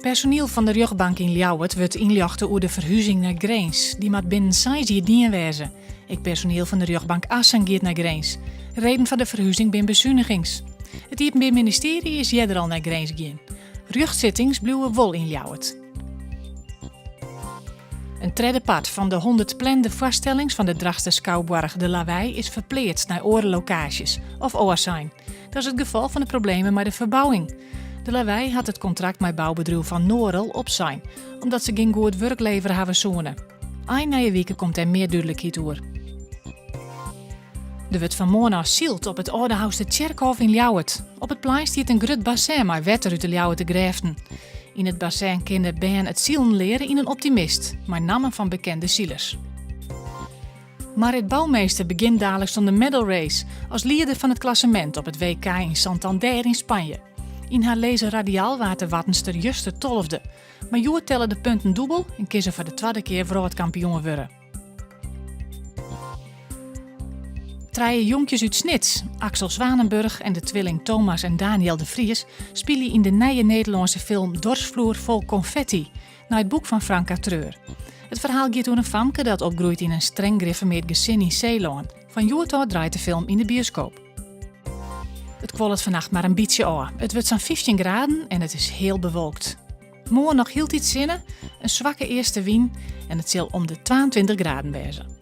Personiel fan de rjochtbank yn Ljouwert wurdt ynljochte oer de ferhuzing nei Grins. Dy moat binnen seis jier dien wêze. Ek personiel fan de rjochtbank Assen giet nei Grins. Reden foar de ferhuzing bin besunigings. It Iepenbier Ministearje is earder al nei Grins gien. Rjochtsittings bliuwe wol yn Ljouwert. In tredde part fan de 100 plande foarstellings fan de Drachtster skouboarch De Lawei is ferpleatst nei oare lokaasjes of ôfsein. Dat is it gefolch fan de problemen mei de ferbouwing. De Lawei hat it kontrakt mei boubedriuw Van Norel opsein, omdat se gjin goed wurk levere hawwe soene. Ein nije wike komt dêr mear dúdlikheid oer. Der wurdt fan moarn ôf syld op it Aldehoustertsjerkhôf yn Ljouwert. Op it plein stiet in grut bassin mei wetter út de Ljouwerter grêften. Yn it bassin kinne bern it silen leare yn in optimist, mei nammen fan bekende silers. Marit Bouwmeester begjint daliks oan de medal race as lieder fan it klassemint op it WK yn Santander yn Spanje. Yn har Laser Radial waard de Wartenster juster tolfde. Mar hjoed telle de punten dûbel en kin se foar de twadde kear wrâldkampioen wurde. Trije jonkjes út Snits, Axel Zwanenburg en de twilling Thomas en Daniel de Vries, spylje yn de nije Nederlânske film Dorsvloer vol confetti, nei it boek fan Franca Treur. It ferhaal giet oer in famke dat opgroeit yn in streng grifformeard gesin yn Seelân. Fan hjoed ôf draait de film yn de bioskoop. It kuollet fannacht mar in bytsje ôf. It wurdt sa'n 15 graden en it is heal bewolkt. Moarn noch hieltyd sinne, in swakke eastewyn en it sil om de 22 graden wêze.